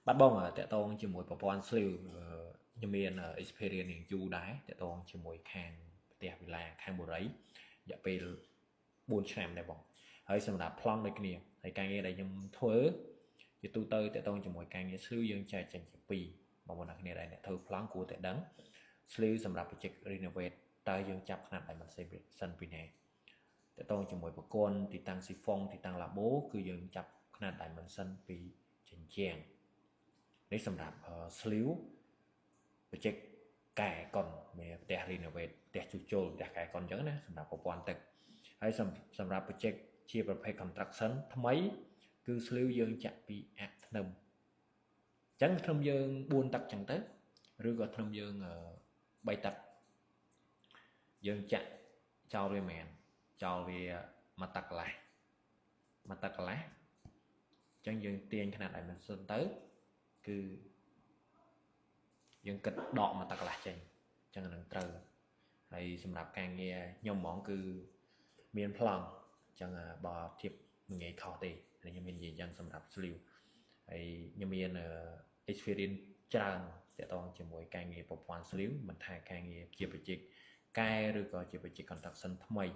បាទបងតាក់ទងជាមួយប្រព័ន្ធ sleeve ខ្ញុំមាន experience យ៉ាងយូរដែរតាក់ទងជាមួយខាងផ្ទះវិឡាខាងបុរីរយៈពេល4ឆ្នាំដែរបងហើយសម្រាប់ប្លង់ដូចគ្នាហើយការងារដែលខ្ញុំធ្វើជាទូទៅតាក់ទងជាមួយការងារ sleeve យើងចែកចេញជាពីរបងប្អូនអ្នកគ្នាដែលអ្នកធ្វើប្លង់គួរតែដឹង sleeve សម្រាប់ project renovate តើយើងចាប់ຂະຫນាត់ dimension ពីណាតាក់ទងជាមួយប្រព័ន្ធទីតាំងស៊ីហ្វុងទីតាំងឡាបូគឺយើងចាប់ຂະຫນាត់ dimension ពីជញ្ជាំងនេះសម្រាប់ sleeve project កែកុនមានផ្ទះ renovate ផ្ទះជួសជុលផ្ទះកែកុនអញ្ចឹងណាសម្រាប់ប្រព័ន្ធទឹកហើយសម្រាប់ project ជាប្រភេទ construction ថ្មីគឺ sleeve យើងចាក់ពីអាក់ធ្នឹមអញ្ចឹងធ្នឹមយើង4ទឹកអញ្ចឹងទៅឬក៏ធ្នឹមយើង3ទឹកយើងចាក់ចោលវាមែនចោលវាមួយទឹកកន្លះមួយទឹកកន្លះអញ្ចឹងយើងទាញຂະຫນាត់ dimension ទៅគឺយើងគិតដកមួយទឹកកន្លះចេញអញ្ចឹងនឹងត្រូវហើយសម្រាប់ការងារខ្ញុំហ្មងគឺមានប្លង់អញ្ចឹងបើធៀបមិនងាយខុសទេខ្ញុំមាននិយាយអញ្ចឹងសម្រាប់ sleeve ហើយខ្ញុំមាន experience ច្រើនតាក់ទងជាមួយការងារប្រព័ន្ធ sleeve មិនថាការងារជា project កែឬក៏ជា project construction ថ្មី។